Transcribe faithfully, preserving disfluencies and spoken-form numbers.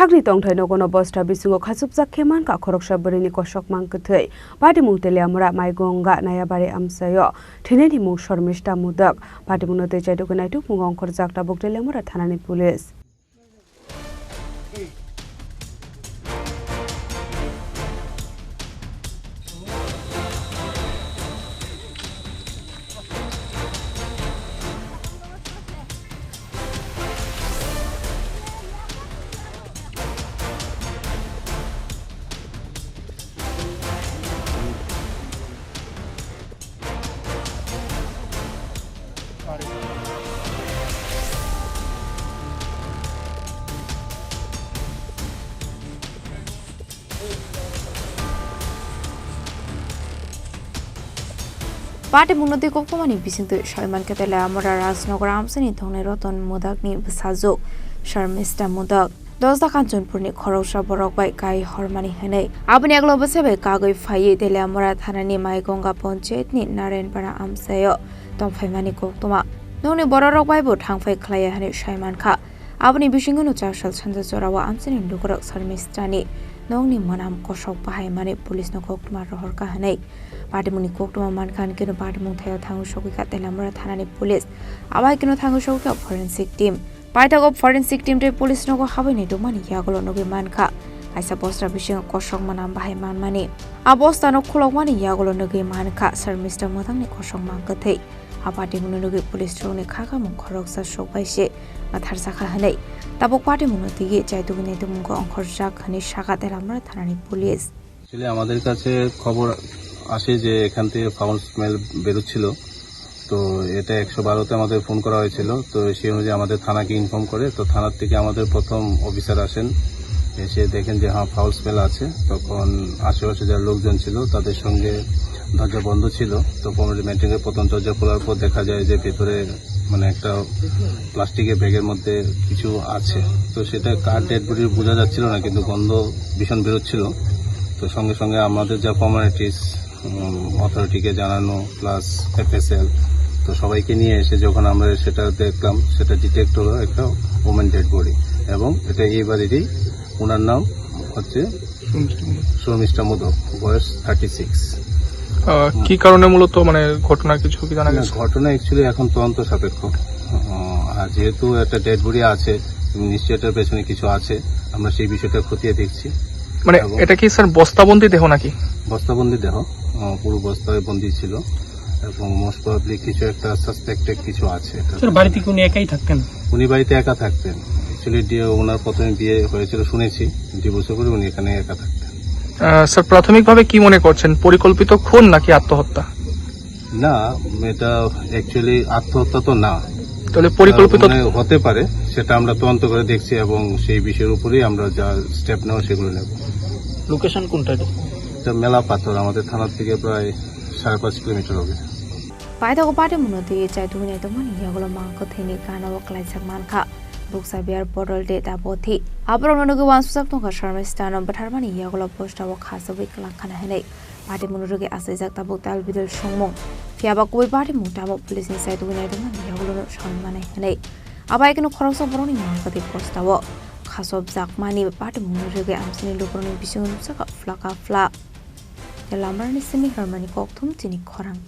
Sakni tongthai nogono bosta bisingo khachupjak khe mankha khoroksa bwrwini kosok mang kwthwi. Patimung Teliamura Maigonga Nayabari amchaio thwinaini mung Shormista Modak. Patimungno tei chaitugwi naitukmungo ongkhorjak tabuk Teliamura thanani police. Patimungno twi koktwmani bisingtwi soi mankha Teliamura Rajnagar amchaini thongnai Roton Modakni bwsajwk Sharmista Modak. Dosda Kanchanpurni khoroksa borok bai kai hormani hwnwi. Aboni aglo bwsai bai kagwi phaiwi Teliamura thanani Maigonga Panchayatni Narayanpara amchaio tongphaimani koktwma. Nokni bororok baibo thangphai khlaiya hwnwi sai mankha. Aboni bisingono chasal sanja jorao amchaini lukurok Sharmistani nokni mwnam kosok bahaimani police-no koktwma rohorkha hwnwi. Patimungni koktwma mankha hwnkhe patimung thaio thangwi sogwikha Teliamura thanani police. Abai kheno thangwi sogwikha forensic team. Paithago forensic team tei police nogo habwi naitukmani yagulo nugwi mankha kaisa bosra bisingo kosok mwnam bahai manmani. A bostano khulokmani yagulo nugwi mankha Sharmista Modakni kosok mang kwthwi. A patimungno nugwi police rokni kha khamung khoroksa sokbai se matharjakha hwnwi tabuk patimungno twiwi chaitugwi naitukmungo ongkhorjak hwnwi sakha Teliamura thanani police. Actually, আমাদের কাছে খবর আসে যে এখান থেকে foul smell বেরোচ্ছিল। তো এটা একশো বারোতে আমাদের ফোন করা হয়েছিল। তো সেই অনুযায়ী আমাদের থানাকে ইনফর্ম করে। তো থানার থেকে আমাদের প্রথম অফিসার আসেন, এসে দেখেন যে হ্যাঁ, ফাউল স্মেল আছে। তখন আশেপাশে যারা লোকজন ছিল, তাদের সঙ্গে দরজা বন্ধ ছিল। তো কমিউনিটি মেনটেনের প্রথম দরজা খোলার পর দেখা যায় যে ভেতরে মানে একটা প্লাস্টিকের ব্যাগের মধ্যে কিছু আছে। তো সেটা কার ডেড বডি বোঝা যাচ্ছিল না, কিন্তু গন্ধ ভীষণ বেরোচ্ছিল। তো সঙ্গে সঙ্গে আমাদের যা ফর্মালিটিস, উম, অথরিটিকে জানানো প্লাস এফএসএল, তো সবাইকে নিয়ে এসে যখন আমরা সেটা দেখলাম, সেটা ডিটেক্ট হলো একটা ওমেন ডেড বডি, এবং এটা এই বাড়িরই। ওনার নাম হচ্ছে শর্মিষ্ঠা মোদক, বয়স থার্টি সিক্স। আহ, কি কারণে মূলত মানে ঘটনা কিছু কি জানা না, গেছে? ঘটনা অ্যাকচুয়ালি এখন তদন্ত সাপেক্ষ। আহ, আর যেহেতু একটা ডেড বডি আছে, নিশ্চয়ই এটার পেছনে কিছু আছে, আমরা সেই বিষয়টা খতিয়ে দেখছি। মানে এবং এটা কি স্যার বস্তাবন্দি দেহ নাকি? বস্তাবন্দি দেহ, আহ, পুরো বস্তায় বন্দি ছিল এবং মোস্ট প্রবাবলি কিছু একটা সাসপেক্টেড কিছু আছে এটা। স্যার, বাড়িতে কি উনি একাই থাকতেন? উনি বাড়িতে একা থাকতেন। অ্যাকচুয়ালি ওনার প্রথমে বিয়ে হয়েছিল শুনেছি, ডিভোর্সের পরে উনি এখানে একা থাকতেন। আহ, স্যার, প্রাথমিকভাবে কি মনে করছেন, পরিকল্পিত খুন নাকি আত্মহত্যা? না, এটা অ্যাকচুয়ালি আত্মহত্যা তো না। তাহলে পরিকল্পিত মানে হতে পারে, সেটা আমরা তদন্ত করে দেখছি এবং সেই বিষয়ের উপরেই আমরা যা স্টেপ নেওয়া সেগুলো নেব। লোকেশন কোনটা এটা? এটা মেলা পাথর, আমাদের থানা থেকে প্রায় সাড়ে পাঁচ কিলোমিটার হবে। Paithago patimungno twiwi chaitugwi naitokmani yagulo mang kwthwini gana o klaijak mankha. Bukcha biyar bodol de da bothi. Aborokno nugwi uansukjak tongkha Sharmistano bwtharmani yagulo posta o khachagwi kwlangkhana hwnwi. Patimungno rwgwi achaijak tabuk tal bidal songmung. Phiyaba kubui patimung tamo police ni chaitugwi naitokmani yagulono sawi manai hwnwi. Abai kheno khoroksa borokni mang kwthwi posta o khachopjakmani patimungno rwgwi amchaini lukurokni bisingo nukjakha phlaka phla. Teliamurani simi hormani kokthum chini khorang.